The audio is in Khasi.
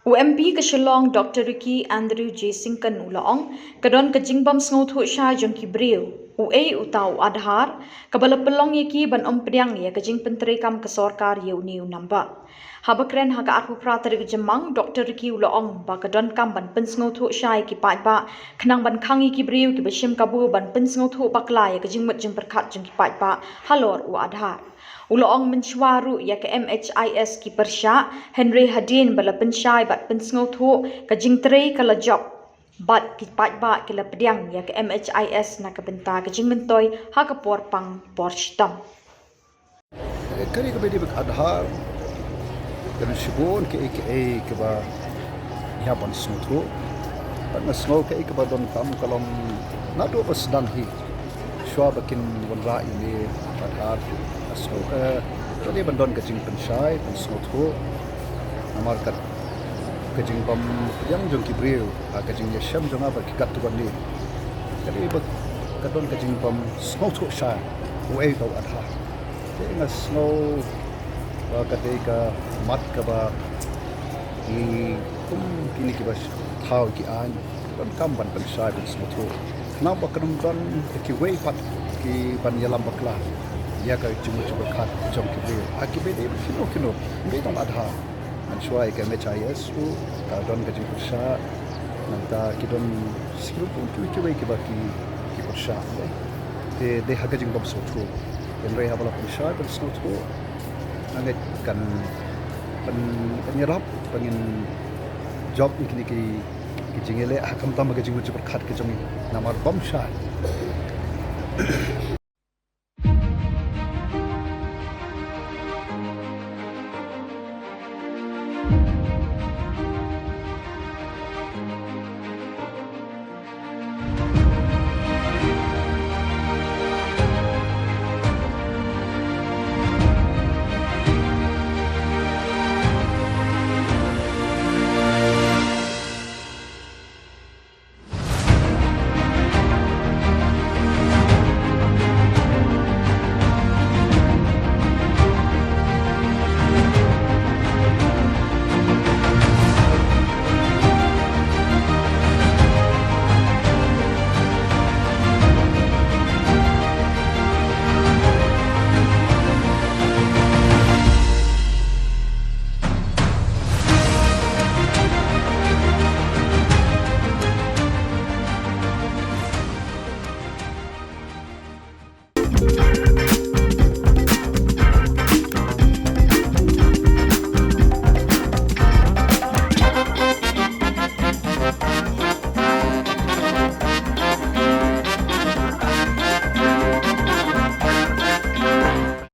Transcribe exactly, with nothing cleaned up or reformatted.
U MP ka Shillong Dr Ricky Andrew J Syngkon u la ong ka don ka jingbym sngewthuh shai jong ki briew, u ei uta u Aadhaar, kaba la pynlong ïa ki ban ym pdiang ïa ka jingpyntreikam ka sorkar ïa une u number. Haba kren ha ka arphew phra tarik Jymmang, Dr Ricky u la ong ba ka donkam ban pynsngewthuh shai ki paidbah khnang ban khang ïa ki briew kiba shim kabu ban pynsngewthuh bakla ïa ka jingmut jingpyrkhat jong ki paidbah halor u Aadhaar. U la ong mynshuwa ruh ïa ka MHIS ki pyrshah, hynrei hadien ba la pynshai bad pynsngewthuh, ka jingtrei ka la jop bad ki paidbah ki la pdiang ïa ka MHIS na ka bynta ka jingmyntoi ha ka por pang por shitom. Ka ri kaba dei bad Aadhaar, ka don shibun kaei kaei kaba ngi hap ban sngewthuh. Bad nga sngew kaei kaba donkam ka long naduh ba sdang hi, shuwa ba kin wanrah ïa une u Aadhaar, nga sngew ka, ka dei ban don ka jingpynshai pynsngewthuh. Namar ka, ka jingbym pdiang jong ki briew ha ka jingïashem jong nga bad ki katto katne, ka dei ba ka don ka jingbym sngewthuh shai uei uta u Aadhaar. Te nga sngew ba ka dei ka mat kaba ngi kum kine kiba thaw ki aiñ, donkam ban pynshai pynsngewthuh. Khnang ba kan ym don kiwei pat ki ban ïalam bakla ïa ka jingmut jingpyrkhat jong ki briew ha kiba dei kino kino, ym dei tang Aadhaar. Mynshuwa ïa ka MHIS ruh ka don ka jingpyrshah, nangta ki don, shisha ruh kum kiwei kiwei kiba ki, ki pyrshah, eh. Te dei ha ka jingbym sngewthuh. Hynrei haba la pynshai pynsngewthuh, nga ngeit kan, kan, kan ïarap ba ngin jop ïa kine ki, ki jingïaleh ha khamtam ka jingmut jingpyrkhat ka jong ngi. Namar bym shai